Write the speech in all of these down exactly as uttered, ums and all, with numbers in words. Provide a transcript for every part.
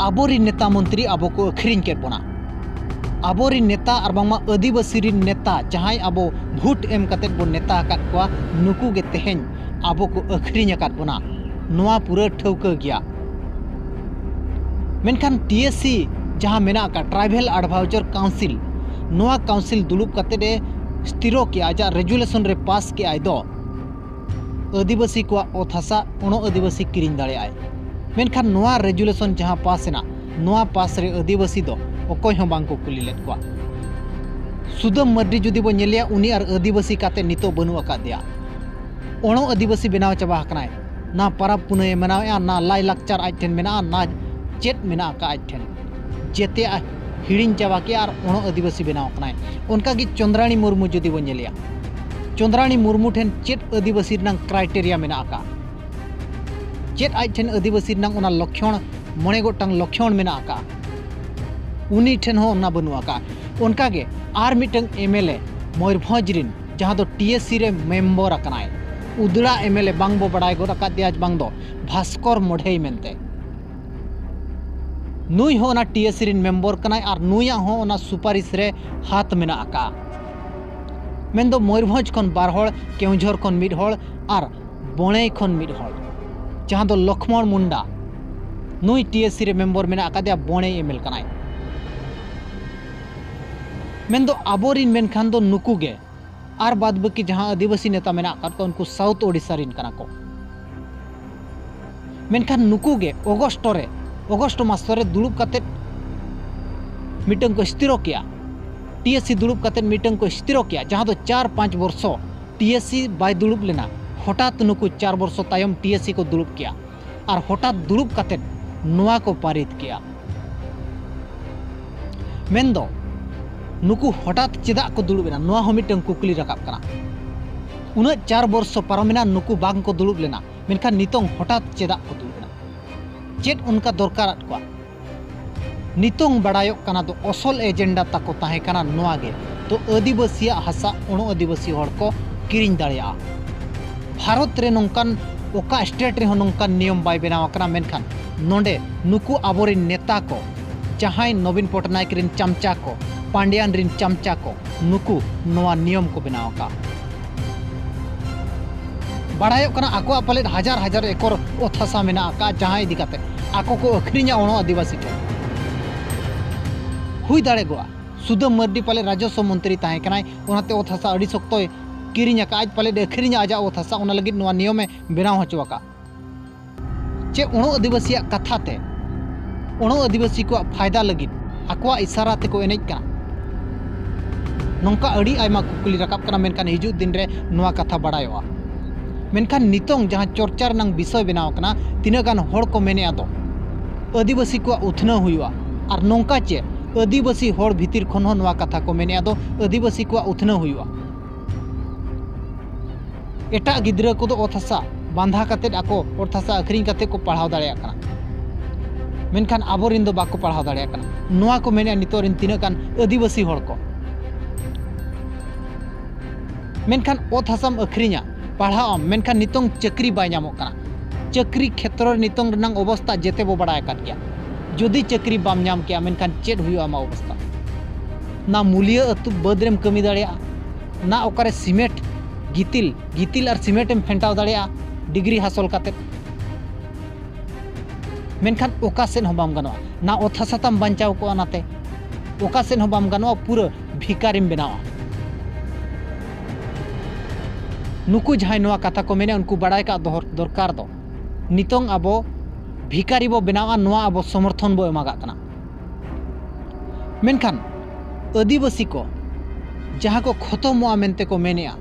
ᱟᱵᱚᱨᱤᱱ ᱱᱮᱛᱟ ᱢᱚᱱᱛᱨᱤ ᱟᱵᱚ ᱠᱚ ᱟᱹᱠᱷᱨᱤᱧ ᱠᱮᱫ ᱵᱚᱱᱟ᱾ ᱟᱵᱚᱨᱤᱱ ᱱᱮᱛᱟ ᱟᱨ ᱵᱟᱝᱢᱟ ᱟᱹᱫᱤᱵᱟᱹᱥᱤ ᱨᱤᱱ ᱱᱮᱛᱟ, ᱡᱟᱦᱟᱸᱭ ᱟᱵᱚ ᱵᱷᱳᱴ ᱮᱢ ᱠᱟᱛᱮᱫ ᱵᱚᱱ ᱱᱮᱛᱟ ᱟᱠᱟᱫ ᱠᱚᱣᱟ, ᱱᱩᱠᱩ ᱜᱮ ᱛᱮᱦᱮᱧ ᱟᱵᱚ ᱠᱚ ᱟᱹᱠᱷᱨᱤᱧ ᱟᱠᱟᱫ ᱵᱚᱱᱟ᱾ ᱱᱚᱣᱟ ᱯᱩᱨᱟᱹ ᱴᱷᱟᱹᱣᱠᱟᱹ ᱜᱮᱭᱟ᱾ ᱢᱮᱱᱠᱷᱟᱱ ᱴᱤ ᱮᱥ ᱥᱤ ᱡᱟᱦᱟᱸ ᱢᱮᱱᱟᱜ ᱟᱠᱟᱫ, Tribal Advisor Council, ᱱᱚᱣᱟ council ᱫᱩᱲᱩᱵ ᱠᱟᱛᱮᱫ ᱮ ᱥᱛᱷᱤᱨᱚ ᱠᱮᱜᱼᱟ, ᱟᱡᱟᱜ ᱨᱮᱡᱩᱞᱮᱥᱚᱱ ᱨᱮ ᱯᱟᱥ ᱠᱮᱜᱼᱟᱭ ᱫᱚ, ᱟᱹᱫᱤᱵᱟᱹᱥᱤ ᱠᱚᱣᱟᱜ ᱚᱛ ᱦᱟᱥᱟ ᱚᱬᱚ ᱟᱹᱫᱤᱵᱟᱹᱥᱤ ᱠᱤᱨᱤᱧ ᱫᱟᱲᱮᱭᱟᱜᱼᱟᱭ᱾ ᱢᱮᱱᱠᱷᱟᱱ ᱱᱚᱣᱟ ᱨᱮᱡᱩᱞᱮᱥᱚᱱ ᱡᱟᱦᱟᱸ ᱯᱟᱥ ᱮᱱᱟ, ᱱᱚᱣᱟ ᱯᱟᱥ ᱨᱮ ᱟᱹᱫᱤᱵᱟᱹᱥᱤ ᱫᱚ ᱚᱠᱚᱭ ᱦᱚᱸ ᱵᱟᱝ ᱠᱚ ᱠᱩᱞᱤ ᱞᱮᱫ ᱠᱚᱣᱟ᱾ ᱥᱩᱫᱟᱹᱢ ᱢᱟᱹᱨᱰᱤ ᱡᱩᱫᱤ ᱵᱚ ᱧᱮᱞᱮᱭᱟ, ᱩᱱᱤ ᱟᱨ ᱟᱹᱫᱤᱵᱟᱹᱥᱤ ᱠᱟᱛᱮ ᱱᱤᱛᱚᱜ ᱵᱟᱹᱱᱩᱜ ᱟᱠᱟᱫᱮᱭᱟ᱾ ᱚᱬᱚ ᱟᱹᱫᱤᱵᱟᱹᱥᱤ ᱵᱮᱱᱟᱣ ᱪᱟᱵᱟ ᱟᱠᱟᱱᱟᱭ᱾ ᱱᱟ ᱯᱟᱨᱟᱵᱽ ᱯᱩᱱᱟᱹᱭ ᱮ ᱢᱟᱱᱟᱣᱮᱫᱼᱟ, ᱱᱟ ᱞᱟᱭᱼᱞᱟᱠᱪᱟᱨ ᱟᱡ ᱴᱷᱮᱱ ᱢᱮᱱᱟᱜᱼᱟ, ᱱᱟ ᱪᱮᱫ ᱢᱮᱱᱟᱜ ᱟᱠᱟᱫ ᱟᱡ ᱴᱷᱮᱱ᱾ ᱡᱮᱛᱮᱭᱟᱜ ᱦᱤᱲᱤᱧ ᱪᱟᱵᱟ ᱠᱮᱜᱼᱟ ᱟᱨ ᱚᱬᱚ ᱟᱹᱫᱤᱵᱟᱹᱥᱤ ᱵᱮᱱᱟᱣ ᱟᱠᱟᱱᱟᱭ᱾ ᱚᱱᱠᱟᱜᱮ ᱪᱚᱸᱫᱽᱨᱟᱬᱤ ᱢᱩᱨᱢᱩ ᱡᱩᱫᱤ ᱵᱚᱱ ᱧᱮᱞᱮᱭᱟ, ᱪᱚᱸᱫᱽᱨᱟᱬᱤ ᱢᱩᱨᱢᱩ ᱴᱷᱮᱱ ᱪᱮᱫ ᱟᱹᱫᱤᱵᱟᱹᱥᱤ ᱨᱮᱱᱟᱜ criteria ᱢᱮᱱᱟᱜ ᱟᱠᱟᱫ? ᱪᱮᱫ ᱟᱡ ᱴᱷᱮᱱ ᱟᱹᱫᱤᱵᱟᱹᱥᱤ ᱨᱮᱱᱟᱜ ᱚᱱᱟ ᱞᱚᱠᱷᱚᱬ, ᱢᱚᱬᱮ ᱜᱚᱴᱟᱝ ᱞᱚᱠᱷᱚᱬ ᱢᱮᱱᱟᱜ ᱟᱠᱟᱫ? ᱩᱱᱤ ᱴᱷᱮᱱ ᱦᱚᱸ ᱚᱱᱟ ᱵᱟᱹᱱᱩᱜ ᱟᱠᱟᱫ᱾ ᱚᱱᱠᱟᱜᱮ ᱟᱨ ᱢᱤᱫᱴᱟᱝ ᱮᱢ ᱮᱞ ᱮ ᱢᱚᱭᱩᱨᱵᱷᱚᱸᱡᱽ ᱨᱤᱱ, ᱡᱟᱦᱟᱸ ᱫᱚ ᱴᱤ ᱮᱥ ᱥᱤ ᱨᱮ ᱢᱮᱢᱵᱚᱨ ᱟᱠᱟᱱᱟᱭ, ᱩᱫᱽᱲᱟ ᱮᱢ ᱮᱞ ᱮ, ᱵᱟᱝ ᱵᱚ ᱵᱟᱲᱟᱭ ᱜᱚᱫ ᱟᱠᱟᱫᱮᱭᱟ ᱵᱟᱝ ᱫᱚ, ᱵᱷᱟᱥᱠᱚᱨ ᱢᱚᱰᱷᱮᱭ ᱢᱮᱱᱛᱮ᱾ ᱱᱩᱭ ᱦᱚᱸ ᱚᱱᱟ ᱴᱤ ᱮᱥ ᱥᱤ ᱨᱤᱱ ᱢᱮᱢᱵᱚᱨ ᱠᱟᱱᱟᱭ ᱟᱨ ᱱᱩᱭᱟᱜ ᱦᱚᱸ ᱚᱱᱟ ᱥᱩᱯᱟᱨᱤᱥ ᱨᱮ ᱦᱟᱛ ᱢᱮᱱᱟᱜ ᱟᱠᱟᱫᱼᱟ᱾ ᱢᱮᱱᱫᱚ ᱢᱚᱭᱩᱨᱵᱷᱚᱸᱡᱽ ᱠᱷᱚᱱ ᱵᱟᱨ ᱦᱚᱲ, ᱠᱮᱣᱡᱷᱚᱨ ᱠᱷᱚᱱ ᱢᱤᱫ ᱦᱚᱲ ᱟᱨ ᱵᱚᱬᱮᱭ ᱠᱷᱚᱱ ᱢᱤᱫ ᱦᱚᱲ, ᱡᱟᱦᱟᱸ ᱫᱚ ᱞᱚᱠᱷᱢᱚᱬ ᱢᱩᱱᱰᱟ, ᱱᱩᱭ ᱴᱤ ᱮᱥ ᱥᱤ ᱨᱮ ᱢᱮᱢᱵᱚᱨ ᱢᱮᱱᱟᱜ ᱟᱠᱟᱫᱮᱭᱟ, ᱵᱚᱬᱮᱭ ᱮᱢ ᱮᱞ ᱠᱟᱱᱟᱭ᱾ ᱢᱮᱱᱫᱚ ᱟᱵᱚᱨᱤᱱ ᱢᱮᱱᱠᱷᱟᱱ ᱫᱚ ᱱᱩᱠᱩ ᱜᱮ, ᱟᱨ ᱵᱟᱫ ᱵᱟᱹᱠᱤ ᱡᱟᱦᱟᱸ ᱟᱹᱫᱤᱵᱟᱹᱥᱤ ᱱᱮᱛᱟ ᱢᱮᱱᱟᱜ ᱟᱠᱟᱫ ᱠᱚᱣᱟ, ᱩᱱᱠᱩ ᱥᱟᱣᱩᱛᱷ ᱳᱰᱤᱥᱟ ᱨᱤᱱ ᱠᱟᱱᱟ ᱠᱚ᱾ ᱢᱮᱱᱠᱷᱟᱱ ᱱᱩᱠᱩ ᱜᱮ ᱚᱜᱚᱥᱴᱚ ᱨᱮ, ᱚᱜᱚᱥᱴᱚ ᱢᱟᱥ ᱨᱮ ᱫᱩᱲᱩᱵ ᱠᱟᱛᱮᱫ ᱢᱤᱫᱴᱟᱝ ᱠᱚ ᱥᱛᱷᱤᱨᱚ ᱠᱮᱜᱼᱟ, ᱴᱤ ᱮᱥ ᱥᱤ ᱫᱩᱲᱩᱵ ᱠᱟᱛᱮᱫ ᱢᱤᱫᱴᱟᱝ ᱠᱚ ᱥᱛᱷᱤᱨᱚ ᱠᱮᱜᱼᱟ, ᱡᱟᱦᱟᱸ ᱫᱚ ᱪᱟᱨ ᱯᱟᱸᱪ ᱵᱚᱨᱥᱚ ᱴᱤ ᱮᱥ ᱥᱤ ᱵᱟᱭ ᱫᱩᱲᱩᱵ ᱞᱮᱱᱟ᱾ ᱦᱚᱴᱟᱛ ᱱᱩᱠᱩ ᱪᱟᱨ ᱵᱚᱨᱥᱚ ᱛᱟᱭᱚᱢ ᱴᱤ ᱮᱥ ᱥᱤ ᱠᱚ ᱫᱩᱲᱩᱵ ᱠᱮᱜᱼᱟ ᱟᱨ ᱦᱚᱴᱟᱛ ᱫᱩᱲᱩᱵ ᱠᱟᱛᱮᱫ ᱱᱚᱣᱟ ᱠᱚ ᱯᱟᱹᱨᱤᱛ ᱠᱮᱜᱼᱟ᱾ ᱢᱮᱱᱫᱚ ᱱᱩᱠᱩ ᱦᱚᱴᱟᱛ ᱪᱮᱫᱟᱜ ᱠᱚ ᱫᱩᱲᱩᱵ ᱮᱱᱟ, ᱱᱚᱣᱟ ᱦᱚᱸ ᱢᱤᱫᱴᱟᱝ ᱠᱩᱠᱞᱤ ᱨᱟᱠᱟᱵ ᱠᱟᱱᱟ᱾ ᱩᱱᱟᱹᱜ ᱪᱟᱨ ᱵᱚᱨᱥᱚ ᱯᱟᱨᱚᱢᱮᱱᱟ, ᱱᱩᱠᱩ ᱵᱟᱝ ᱠᱚ ᱫᱩᱲᱩᱵ ᱞᱮᱱᱟ, ᱢᱮᱱᱠᱷᱟᱱ ᱱᱤᱛᱚᱝ ᱦᱚᱴᱟᱛ ᱪᱮᱫᱟᱜ ᱠᱚ ᱫᱩᱲᱩᱵ ᱮᱱᱟ? ᱪᱮᱫ ᱚᱱᱠᱟ ᱫᱚᱨᱠᱟᱨᱟᱫ ᱠᱚᱣᱟ? ᱱᱤᱛᱚᱝ ᱵᱟᱲᱟᱭᱚᱜ ᱠᱟᱱᱟ ᱫᱚ ᱚᱥᱚᱞ ᱮᱡᱮᱱᱰᱟ ᱛᱟᱠᱚ ᱛᱟᱦᱮᱸ ᱠᱟᱱᱟ ᱱᱚᱣᱟ ᱜᱮ, ᱛᱚ ᱟᱹᱫᱤᱵᱟᱹᱥᱤᱭᱟᱜ ᱦᱟᱥᱟ ᱚᱬᱚ ᱟᱹᱫᱤᱵᱟᱹᱥᱤ ᱦᱚᱲ ᱠᱚ ᱠᱤᱨᱤᱧ ᱫᱟᱲᱮᱭᱟᱜᱼᱟ᱾ ᱵᱷᱟᱨᱚᱛ ᱨᱮ ᱱᱚᱝᱠᱟᱱ ᱚᱠᱟ ᱥᱴᱮᱴ ᱨᱮᱦᱚᱸ ᱱᱚᱝᱠᱟᱱ ᱱᱤᱭᱚᱢ ᱵᱟᱭ ᱵᱮᱱᱟᱣ ᱟᱠᱟᱱᱟ, ᱢᱮᱱᱠᱷᱟᱱ ᱱᱚᱰᱮ ᱱᱩᱠᱩ ᱟᱵᱚᱨᱮᱱ ᱱᱮᱛᱟ ᱠᱚ, ᱡᱟᱦᱟᱸᱭ ᱱᱚᱵᱤᱱ ᱯᱚᱴᱱᱟᱭᱮᱠ ᱨᱮᱱ ᱪᱟᱢᱪᱟ ᱠᱚ, ᱯᱟᱱᱰᱤᱭᱟᱱ ᱨᱮᱱ ᱪᱟᱢᱪᱟ ᱠᱚ, ᱱᱩᱠᱩ ᱱᱚᱣᱟ ᱱᱤᱭᱚᱢ ᱠᱚ ᱵᱮᱱᱟᱣ ᱟᱠᱟᱫ᱾ ᱵᱟᱲᱟᱭᱚᱜ ᱠᱟᱱᱟ ᱟᱠᱚᱣᱟᱜ ᱯᱟᱞᱮᱫ ᱦᱟᱡᱟᱨ ᱦᱟᱡᱟᱨ ᱮᱠᱚᱨ ᱚᱛ ᱦᱟᱥᱟ ᱢᱮᱱᱟᱜ ᱟᱠᱟᱫ, ᱡᱟᱦᱟᱸ ᱤᱫᱤ ᱠᱟᱛᱮ ᱟᱠᱚ ᱠᱚ ᱟᱹᱠᱷᱨᱤᱧᱟ ᱚᱱᱚ ᱟᱹᱫᱤᱵᱟᱹᱥᱤ ᱴᱷᱮᱱ᱾ ᱦᱩᱭ ᱫᱟᱲᱮᱜᱚᱜᱼᱟ ᱥᱩᱫᱟᱹᱢ ᱢᱟᱹᱨᱰᱤ ᱯᱟᱞᱮᱫ ᱨᱟᱡᱚᱥᱣᱚ ᱢᱚᱱᱛᱨᱤ ᱛᱟᱦᱮᱸ ᱠᱟᱱᱟᱭ, ᱚᱱᱟᱛᱮ ᱚᱛ ᱦᱟᱥᱟ ᱟᱹᱰᱤ ᱥᱚᱠᱛᱚᱭ ᱠᱤᱨᱤᱧ ᱟᱠᱟᱫ, ᱟᱡ ᱯᱟᱞᱮᱫ ᱟᱹᱠᱷᱨᱤᱧᱟ ᱟᱡᱟᱜ ᱚᱛ ᱦᱟᱥᱟ, ᱚᱱᱟ ᱞᱟᱹᱜᱤᱫ ᱱᱚᱣᱟ ᱱᱤᱭᱚᱢᱮ ᱵᱮᱱᱟᱣ ᱦᱚᱪᱚ ᱟᱠᱟᱫ᱾ ᱪᱮ ᱚᱱᱚ ᱟᱹᱫᱤᱵᱟᱹᱥᱤᱭᱟᱜ ᱠᱟᱛᱷᱟ ᱛᱮ, ᱚᱱᱚ ᱟᱹᱫᱤᱵᱟᱹᱥᱤ ᱠᱚᱣᱟᱜ ᱯᱷᱟᱭᱫᱟ ᱞᱟᱹᱜᱤᱫ ᱟᱠᱚᱣᱟᱜ ᱤᱥᱟᱨᱟ ᱛᱮᱠᱚ ᱮᱱᱮᱡ ᱠᱟᱱᱟ? ᱱᱚᱝᱠᱟ ᱟᱹᱰᱤ ᱟᱭᱢᱟ ᱠᱩᱠᱞᱤ ᱨᱟᱠᱟᱵ ᱠᱟᱱᱟ, ᱢᱮᱱᱠᱷᱟᱱ ᱦᱤᱡᱩᱜ ᱫᱤᱱ ᱨᱮ ᱱᱚᱣᱟ ᱠᱟᱛᱷᱟ ᱵᱟᱲᱟᱭᱚᱜᱼᱟ᱾ ᱢᱮᱱᱠᱷᱟᱱ ᱱᱤᱛᱚᱝ ᱡᱟᱦᱟᱸ ᱪᱚᱨᱪᱟ ᱨᱮᱱᱟᱜ ᱵᱤᱥᱚᱭ ᱵᱮᱱᱟᱣ ᱟᱠᱟᱱᱟ, ᱛᱤᱱᱟᱹᱜ ᱜᱟᱱ ᱦᱚᱲ ᱠᱚ ᱢᱮᱱᱮᱫᱼᱟ ᱫᱚ ᱟᱹᱫᱤᱵᱟᱹᱥᱤ ᱠᱚᱣᱟᱜ ᱩᱛᱱᱟᱹᱣ ᱦᱩᱭᱩᱜᱼᱟ, ᱟᱨ ᱱᱚᱝᱠᱟ ᱪᱮ ᱟᱹᱫᱤᱵᱟᱹᱥᱤ ᱦᱚᱲ ᱵᱷᱤᱛᱤᱨ ᱠᱷᱚᱱ ᱦᱚᱸ ᱱᱚᱣᱟ ᱠᱟᱛᱷᱟ ᱠᱚ ᱢᱮᱱᱮᱫᱼᱟ ᱫᱚ ᱟᱹᱫᱤᱵᱟᱹᱥᱤ ᱠᱚᱣᱟᱜ ᱩᱛᱱᱟᱹᱣ ᱦᱩᱭᱩᱜᱼᱟ᱾ ᱮᱴᱟᱜ ᱜᱤᱫᱽᱨᱟᱹ ᱠᱚᱫᱚ ᱚᱛ ᱦᱟᱥᱟ ᱵᱟᱸᱫᱷᱟ ᱠᱟᱛᱮᱫ, ᱟᱠᱚ ᱚᱛ ᱦᱟᱥᱟ ᱟᱹᱠᱷᱨᱤᱧ ᱠᱟᱛᱮᱫ ᱠᱚ ᱯᱟᱲᱦᱟᱣ ᱫᱟᱲᱮᱭᱟᱜ ᱠᱟᱱᱟ, ᱢᱮᱱᱠᱷᱟᱱ ᱟᱵᱚᱨᱮᱱ ᱫᱚ ᱵᱟᱠᱚ ᱯᱟᱲᱦᱟᱣ ᱫᱟᱲᱮᱭᱟᱜ ᱠᱟᱱᱟ᱾ ᱱᱚᱣᱟ ᱠᱚ ᱢᱮᱱᱮᱫᱼᱟ ᱱᱤᱛᱚᱜ ᱨᱮᱱ ᱛᱤᱱᱟᱹᱜ ᱜᱟᱱ ᱟᱹᱫᱤᱵᱟᱹᱥᱤ ᱦᱚᱲ ᱠᱚ᱾ ᱢᱮᱱᱠᱷᱟᱱ ᱚᱛ ᱦᱟᱥᱟᱢ ᱟᱹᱠᱷᱨᱤᱧᱟ, ᱯᱟᱲᱦᱟᱜ ᱟᱢ, ᱢᱮᱱᱠᱷᱟᱱ ᱱᱤᱛᱚᱝ ᱪᱟᱹᱠᱨᱤ ᱵᱟᱭ ᱧᱟᱢᱚᱜ ᱠᱟᱱᱟ᱾ ᱪᱟᱹᱠᱨᱤ ᱠᱷᱮᱛᱨᱚ ᱨᱮ ᱱᱤᱛᱚᱝ ᱨᱮᱱᱟᱜ ᱚᱵᱚᱥᱛᱟ ᱡᱮᱛᱮ ᱵᱚ ᱵᱟᱲᱟᱭ ᱟᱠᱟᱫ ᱜᱮᱭᱟ᱾ ᱡᱩᱫᱤ ᱪᱟᱹᱠᱨᱤ ᱵᱟᱢ ᱧᱟᱢ ᱠᱮᱭᱟ, ᱢᱮᱱᱠᱷᱟᱱ ᱪᱮᱫ ᱦᱩᱭᱩᱜᱼᱟ ᱟᱢᱟᱜ ᱚᱵᱚᱥᱛᱟ? ᱱᱟ ᱢᱩᱞᱤᱭᱟᱹ ᱟᱹᱛᱩ ᱵᱟᱹᱫᱽ ᱨᱮᱢ ᱠᱟᱹᱢᱤ ᱫᱟᱲᱮᱭᱟᱜᱼᱟ, ᱱᱟ ᱚᱠᱟᱨᱮ ᱥᱤᱢᱮᱱᱴ, ᱜᱤᱛᱤᱞ, ᱜᱤᱛᱤᱞ ᱟᱨ ᱥᱤᱢᱮᱱᱴ ᱮᱢ ᱯᱷᱮᱱᱴᱟᱣ ᱫᱟᱲᱮᱭᱟᱜᱼᱟ ᱰᱤᱜᱽᱨᱤ ᱦᱟᱥᱚᱞ ᱠᱟᱛᱮᱫ᱾ ᱢᱮᱱᱠᱷᱟᱱ ᱚᱠᱟ ᱥᱮᱫ ᱦᱚᱸ ᱵᱟᱢ ᱜᱟᱱᱚᱜᱼᱟ, ᱱᱟ ᱚᱛ ᱦᱟᱥᱟ ᱛᱟᱢ ᱵᱟᱧᱪᱟᱣ ᱠᱚᱜᱼᱟ, ᱱᱟᱛᱮ ᱚᱠᱟ ᱥᱮᱫ ᱦᱚᱸ ᱵᱟᱢ ᱜᱟᱱᱚᱜᱼᱟ, ᱯᱩᱨᱟᱹ ᱵᱷᱤᱠᱟᱨᱤᱢ ᱵᱮᱱᱟᱣᱟ᱾ ᱱᱩᱠᱩ ᱡᱟᱦᱟᱸᱭ ᱱᱚᱣᱟ ᱠᱟᱛᱷᱟ ᱠᱚ ᱢᱮᱱᱮᱫ, ᱩᱱᱠᱩ ᱵᱟᱲᱟᱭ ᱠᱟᱜ ᱫᱚᱦᱚ ᱫᱚᱨᱠᱟᱨ ᱫᱚ, ᱱᱤᱛᱚᱝ ᱟᱵᱚ ᱵᱷᱤᱠᱟᱨᱤ ᱵᱚ ᱵᱮᱱᱟᱣᱟ, ᱱᱚᱣᱟ ᱟᱵᱚ ᱥᱚᱢᱚᱨᱛᱷᱚᱱ ᱵᱚ ᱮᱢᱟᱜᱟᱜ ᱠᱟᱱᱟ᱾ ᱢᱮᱱᱠᱷᱟᱱ ᱟᱹᱫᱤᱵᱟᱹᱥᱤ ᱠᱚ ᱡᱟᱦᱟᱸ ᱠᱚ ᱠᱷᱚᱛᱚᱢᱚᱜᱼᱟ ᱢᱮᱱᱛᱮ ᱠᱚ ᱢᱮᱱᱮᱜᱼᱟ,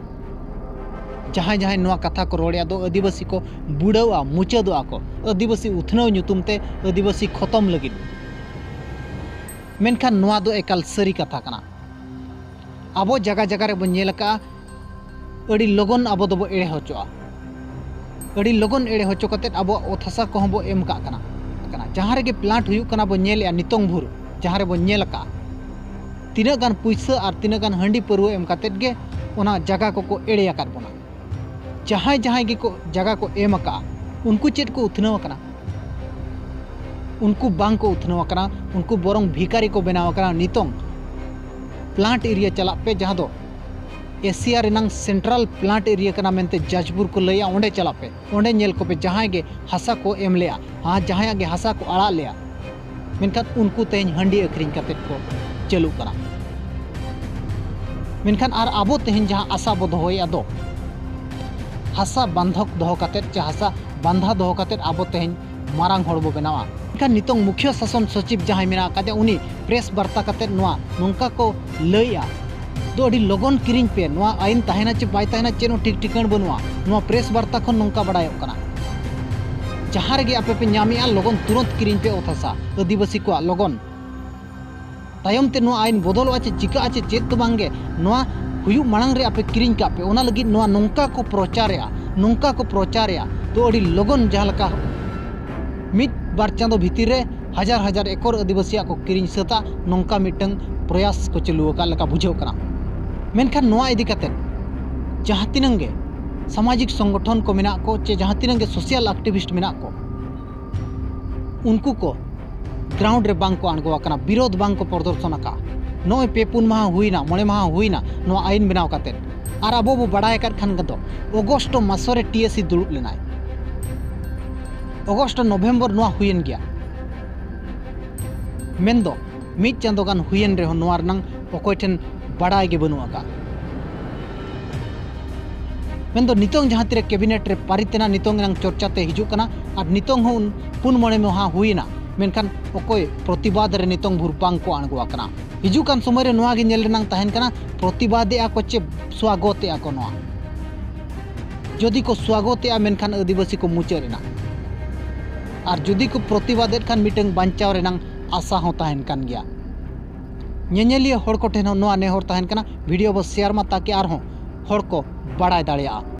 ᱡᱟᱦᱟᱸᱭ ᱡᱟᱦᱟᱸᱭ ᱱᱚᱣᱟ ᱠᱟᱛᱷᱟ ᱠᱚ ᱨᱚᱲᱮᱜᱼᱟ ᱫᱚ ᱟᱹᱫᱤᱵᱟᱹᱥᱤ ᱠᱚ ᱵᱩᱲᱟᱹᱣᱟ, ᱢᱩᱪᱟᱹᱫᱚᱜᱼᱟ ᱠᱚ᱾ ᱟᱹᱫᱤᱵᱟᱹᱥᱤ ᱩᱛᱱᱟᱹᱣ ᱧᱩᱛᱩᱢ ᱛᱮ ᱟᱹᱫᱤᱵᱟᱹᱥᱤ ᱠᱷᱚᱛᱚᱢ ᱞᱟᱹᱜᱤᱫ᱾ ᱢᱮᱱᱠᱷᱟᱱ ᱱᱚᱣᱟ ᱫᱚ ᱮᱠᱟᱞ ᱥᱟᱹᱨᱤ ᱠᱟᱛᱷᱟ ᱠᱟᱱᱟ᱾ ᱟᱵᱚ ᱡᱟᱭᱜᱟ ᱡᱟᱭᱜᱟ ᱨᱮᱵᱚᱱ ᱧᱮᱞ ᱟᱠᱟᱫᱼᱟ, ᱟᱹᱰᱤ ᱞᱚᱜᱚᱱ ᱟᱵᱚ ᱫᱚᱵᱚ ᱮᱲᱮ ᱦᱚᱪᱚᱜᱼᱟ᱾ ᱟᱹᱰᱤ ᱞᱚᱜᱚᱱ ᱮᱲᱮ ᱦᱚᱪᱚ ᱠᱟᱛᱮᱫ ᱟᱵᱚᱣᱟᱜ ᱚᱛ ᱦᱟᱥᱟ ᱠᱚᱦᱚᱸ ᱵᱚ ᱮᱢ ᱠᱟᱜ ᱠᱟᱱᱟ᱾ ᱠᱟᱱᱟ᱾ ᱡᱟᱦᱟᱸ ᱨᱮᱜᱮ ᱯᱞᱟᱱᱴ ᱦᱩᱭᱩᱜ ᱠᱟᱱᱟ ᱵᱚ ᱧᱮᱞᱮᱜᱼᱟ, ᱱᱤᱛᱚᱝ ᱵᱷᱳᱨ ᱡᱟᱦᱟᱸ ᱨᱮᱵᱚ ᱧᱮᱞ ᱟᱠᱟᱜᱼᱟ, ᱛᱤᱱᱟᱹᱜ ᱜᱟᱱ ᱯᱩᱭᱥᱟᱹ ᱟᱨ ᱛᱤᱱᱟᱹᱜ ᱜᱟᱱ ᱦᱟᱺᱰᱤ ᱯᱟᱹᱨᱣᱟᱹ ᱮᱢ ᱠᱟᱛᱮᱫ ᱜᱮ ᱚᱱᱟ ᱡᱟᱭᱜᱟ ᱠᱚᱠᱚ ᱮᱲᱮ ᱟᱠᱟᱫ ᱵᱚᱱᱟ᱾ ᱡᱟᱦᱟᱸᱭ ᱡᱟᱦᱟᱸᱭ ᱜᱮᱠᱚ ᱡᱟᱭᱜᱟ ᱠᱚ ᱮᱢ ᱟᱠᱟᱜᱼᱟ, ᱩᱱᱠᱩ ᱪᱮᱫ ᱠᱚ ᱩᱛᱱᱟᱹᱣ ᱟᱠᱟᱱᱟ? ᱩᱱᱠᱩ ᱵᱟᱝ ᱠᱚ ᱩᱛᱱᱟᱹᱣ ᱟᱠᱟᱱᱟ, ᱩᱱᱠᱩ ᱵᱚᱨᱚᱝ ᱵᱷᱤᱠᱟᱨᱤ ᱠᱚ ᱵᱮᱱᱟᱣ ᱟᱠᱟᱱᱟ᱾ ᱱᱤᱛᱚᱝ ᱯᱞᱟᱱᱴ ᱮᱨᱤᱭᱟ ᱪᱟᱞᱟᱜ ᱯᱮ, ᱡᱟᱦᱟᱸ ᱫᱚ ᱮᱥᱤᱭᱟ ᱨᱮᱱᱟᱝ ᱥᱮᱱᱴᱨᱟᱞ ᱯᱞᱟᱱᱴ ᱮᱨᱤᱭᱟ ᱠᱟᱱᱟ ᱢᱮᱱᱛᱮ ᱡᱟᱡᱽᱯᱩᱨ ᱠᱚ ᱞᱟᱹᱭᱟ, ᱚᱸᱰᱮ ᱪᱟᱞᱟᱜ ᱯᱮ᱾ ᱚᱸᱰᱮ ᱧᱮᱞ ᱠᱚᱯᱮ, ᱡᱟᱦᱟᱸᱭ ᱜᱮ ᱦᱟᱥᱟ ᱠᱚ ᱮᱢ ᱞᱮᱜᱼᱟ, ᱦᱟᱸ, ᱡᱟᱦᱟᱸᱭᱟᱜ ᱜᱮ ᱦᱟᱥᱟ ᱠᱚ ᱟᱲᱟᱜ ᱞᱮᱜᱼᱟ, ᱢᱮᱱᱠᱷᱟᱱ ᱩᱱᱠᱩ ᱛᱮᱦᱮᱧ ᱦᱟᱺᱰᱤ ᱟᱹᱠᱷᱨᱤᱧ ᱠᱟᱛᱮᱫ ᱠᱚ ᱪᱟᱹᱞᱩᱜ ᱠᱟᱱᱟ᱾ ᱢᱮᱱᱠᱷᱟᱱ ᱟᱨ ᱟᱵᱚ ᱛᱮᱦᱮᱧ ᱡᱟᱦᱟᱸ ᱟᱥᱟ ᱵᱚ ᱫᱚᱦᱚᱭᱮᱫᱼᱟ ᱫᱚ, ᱦᱟᱥᱟ ᱵᱟᱱᱫᱷᱚᱠ ᱫᱚᱦᱚ ᱠᱟᱛᱮᱫ ᱪᱮ ᱦᱟᱥᱟ ᱵᱟᱸᱫᱷᱟ ᱫᱚᱦᱚ ᱠᱟᱛᱮᱫ ᱟᱵᱚ ᱛᱮᱦᱮᱧ ᱢᱟᱨᱟᱝ ᱦᱚᱲ ᱵᱚ ᱵᱮᱱᱟᱣᱟ᱾ ᱢᱮᱱᱠᱷᱟᱱ ᱱᱤᱛᱚᱝ ᱢᱩᱠᱷᱭᱟᱹ ᱥᱟᱥᱚᱱ ᱥᱚᱪᱤᱵᱽ ᱡᱟᱦᱟᱸᱭ ᱢᱮᱱᱟᱜ ᱟᱠᱟᱫᱮᱭᱟ, ᱩᱱᱤ ᱯᱨᱮᱥ ᱵᱟᱨᱛᱟ ᱠᱟᱛᱮᱫ ᱱᱚᱣᱟ ᱱᱚᱝᱠᱟ ᱠᱚ ᱞᱟᱹᱭᱮᱜᱼᱟ, ᱫᱚ ᱟᱹᱰᱤ ᱞᱚᱜᱚᱱ ᱠᱤᱨᱤᱧ ᱯᱮ, ᱱᱚᱣᱟ ᱟᱭᱤᱱ ᱛᱟᱦᱮᱱᱟ ᱪᱮ ᱵᱟᱭ ᱛᱟᱦᱮᱱᱟ, ᱪᱮᱫ ᱦᱚᱸ ᱴᱷᱤᱠ ᱴᱷᱤᱠᱟᱹᱬ ᱵᱟᱹᱱᱩᱜᱼᱟ᱾ ᱱᱚᱣᱟ ᱯᱨᱮᱥ ᱵᱟᱨᱛᱟ ᱠᱷᱚᱱ ᱱᱚᱝᱠᱟ ᱵᱟᱰᱟᱭᱚᱜ ᱠᱟᱱᱟ, ᱡᱟᱦᱟᱸ ᱨᱮᱜᱮ ᱟᱯᱮ ᱯᱮ ᱧᱟᱢᱮᱜᱼᱟ, ᱞᱚᱜᱚᱱ ᱛᱩᱨᱚᱱᱛ ᱠᱤᱨᱤᱧ ᱯᱮ ᱚᱛ ᱦᱟᱥᱟ ᱟᱹᱫᱤᱵᱟᱹᱥᱤ ᱠᱚᱣᱟᱜ, ᱞᱚᱜᱚᱱ᱾ ᱛᱟᱭᱚᱢ ᱛᱮ ᱱᱚᱣᱟ ᱟᱭᱤᱱ ᱵᱚᱫᱚᱞᱚᱜᱼᱟ ᱪᱮ ᱪᱤᱠᱟᱹᱜᱼᱟ ᱪᱮ ᱪᱮᱫ ᱫᱚ ᱵᱟᱝᱜᱮ, ᱱᱚᱣᱟ ᱦᱩᱭᱩᱜ ᱢᱟᱲᱟᱝ ᱨᱮ ᱟᱯᱮ ᱠᱤᱨᱤᱧ ᱠᱟᱜ ᱯᱮ᱾ ᱚᱱᱟ ᱞᱟᱹᱜᱤᱫ ᱱᱚᱣᱟ ᱱᱚᱝᱠᱟ ᱠᱚ ᱯᱨᱚᱪᱟᱨᱮᱜᱼᱟ, ᱱᱚᱝᱠᱟ ᱠᱚ ᱯᱨᱚᱪᱟᱨᱮᱜᱼᱟ᱾ ᱛᱚ ᱟᱹᱰᱤ ᱞᱚᱜᱚᱱ ᱡᱟᱦᱟᱸ ᱞᱮᱠᱟ ᱢᱤᱫ ᱵᱟᱨ ᱪᱟᱸᱫᱚ ᱵᱷᱤᱛᱤᱨ ᱨᱮ ᱦᱟᱡᱟᱨ ᱦᱟᱡᱟᱨ ᱮᱠᱚᱨ ᱟᱹᱫᱤᱵᱟᱹᱥᱤᱭᱟᱜ ᱠᱚ ᱠᱤᱨᱤᱧ ᱥᱟᱹᱛᱟ, ᱱᱚᱝᱠᱟ ᱢᱤᱫᱴᱟᱝ ᱯᱨᱚᱭᱟᱥ ᱠᱚ ᱪᱟᱹᱞᱩ ᱟᱠᱟᱫ ᱞᱮᱠᱟ ᱵᱩᱡᱷᱟᱹᱜ ᱠᱟᱱᱟ᱾ ᱢᱮᱱᱠᱷᱟᱱ ᱱᱚᱣᱟ ᱤᱫᱤ ᱠᱟᱛᱮᱫ ᱡᱟᱦᱟᱸ ᱛᱤᱱᱟᱹᱝ ᱜᱮ ᱥᱟᱢᱟᱡᱤᱠ ᱥᱚᱝᱜᱚᱴᱷᱚᱱ ᱠᱚ ᱢᱮᱱᱟᱜ ᱠᱚ ᱪᱮ ᱡᱟᱦᱟᱸ ᱛᱤᱱᱟᱹᱝ ᱜᱮ ᱥᱳᱥᱟᱞ ᱮᱠᱴᱤᱵᱷᱤᱥᱴ ᱢᱮᱱᱟᱜ ᱠᱚ, ᱩᱱᱠᱩ ᱠᱚ ᱜᱨᱟᱣᱩᱱᱰ ᱨᱮ ᱵᱟᱝ ᱠᱚ ᱟᱬᱜᱚ ᱟᱠᱟᱱᱟ, ᱵᱤᱨᱳᱫᱷ ᱵᱟᱝ ᱠᱚ ᱯᱨᱚᱫᱚᱨᱥᱚᱱ ᱟᱠᱟᱫᱼᱟ᱾ ᱱᱚᱜᱼᱚᱭ ᱯᱮ ᱯᱩᱱ ᱢᱟᱦᱟ ᱦᱩᱭᱱᱟ, ᱢᱚᱬᱮ ᱢᱟᱦᱟ ᱦᱩᱭᱱᱟ ᱱᱚᱣᱟ ᱟᱭᱤᱱ ᱵᱮᱱᱟᱣ ᱠᱟᱛᱮᱫ᱾ ᱟᱨ ᱟᱵᱚ ᱵᱚ ᱵᱟᱲᱟᱭ ᱟᱠᱟᱫ ᱠᱷᱟᱱ ᱫᱚ ᱚᱜᱚᱥᱴ ᱢᱟᱥᱚ ᱨᱮ ᱴᱤ ᱮᱥ ᱥᱤ ᱫᱩᱲᱩᱵ ᱞᱮᱱᱟᱭ, ᱚᱜᱚᱥᱴ ᱱᱚᱵᱷᱮᱢᱵᱚᱨ ᱱᱚᱣᱟ ᱦᱩᱭᱮᱱ ᱜᱮᱭᱟ᱾ ᱢᱮᱱᱫᱚ ᱢᱤᱫ ᱪᱟᱸᱫᱚ ᱜᱟᱱ ᱦᱩᱭᱮᱱ ᱨᱮᱦᱚᱸ ᱱᱚᱣᱟ ᱨᱮᱱᱟᱝ ᱚᱠᱚᱭ ᱴᱷᱮᱱ ᱵᱟᱲᱟᱭ ᱜᱮ ᱵᱟᱹᱱᱩᱜ ᱟᱠᱟᱫ᱾ ᱢᱮᱱᱫᱚ ᱱᱤᱛᱚᱝ ᱡᱟᱦᱟᱸ ᱛᱤᱨᱮ ᱠᱮᱵᱤᱱᱮᱴ ᱨᱮ ᱯᱟᱨᱤᱛ ᱮᱱᱟ, ᱱᱤᱛᱚᱝ ᱮᱱᱟᱝ ᱪᱚᱨᱪᱟ ᱛᱮ ᱦᱤᱡᱩᱜ ᱠᱟᱱᱟ, ᱟᱨ ᱱᱤᱛᱚᱝ ᱦᱚᱸ ᱩᱱ ᱯᱩᱱ ᱢᱚᱬᱮ ᱢᱟᱦᱟ ᱦᱩᱭᱮᱱᱟ, ᱢᱮᱱᱠᱷᱟᱱ ᱚᱠᱚᱭ ᱯᱨᱚᱛᱤᱵᱟᱫ ᱨᱮ ᱱᱤᱛᱚᱝ ᱵᱷᱳᱨ ᱵᱟᱝ ᱠᱚ ᱟᱬᱜᱚ ᱟᱠᱟᱱᱟ᱾ ᱦᱤᱡᱩᱜ ᱠᱟᱱ ᱥᱚᱢᱚᱭ ᱨᱮ ᱱᱚᱣᱟ ᱜᱮ ᱧᱮᱞ ᱨᱮᱱᱟᱝ ᱛᱟᱦᱮᱱ ᱠᱟᱱᱟ, ᱯᱨᱚᱛᱤᱵᱟᱫᱮᱜᱼᱟ ᱠᱚ ᱪᱮ ᱥᱣᱟᱜᱚᱛᱮᱜᱼᱟ ᱠᱚ ᱱᱚᱣᱟ᱾ ᱡᱩᱫᱤ ᱠᱚ ᱥᱣᱟᱜᱚᱛᱮᱜᱼᱟ, ᱢᱮᱱᱠᱷᱟᱱ ᱟᱹᱫᱤᱵᱟᱹᱥᱤ ᱠᱚ ᱢᱩᱪᱟᱹᱫ ᱮᱱᱟ, ᱟᱨ ᱡᱩᱫᱤ ᱠᱚ ᱯᱨᱚᱛᱤᱵᱟᱫᱮᱫ ᱠᱷᱟᱱ ᱢᱤᱫᱴᱟᱝ ᱵᱟᱧᱪᱟᱣ ᱨᱮᱱᱟᱝ ᱟᱥᱟ ᱦᱚᱸ ᱛᱟᱦᱮᱱ ᱠᱟᱱ ᱜᱮᱭᱟ᱾ ᱧᱮᱧᱮᱞᱤᱭᱟᱹ ᱦᱚᱲ ᱠᱚᱴᱷᱮᱱ ᱦᱚᱸ ᱱᱚᱣᱟ ᱱᱮᱦᱚᱨ ᱛᱟᱦᱮᱱ ᱠᱟᱱᱟ, ᱵᱷᱤᱰᱤᱭᱳ ᱵᱚ ᱥᱮᱭᱟᱨ ᱢᱟ, ᱛᱟᱠᱤ ᱟᱨᱦᱚᱸ ᱦᱚᱲ ᱠᱚ ᱵᱟᱲᱟᱭ ᱫᱟᱲᱮᱭᱟᱜᱼᱟ᱾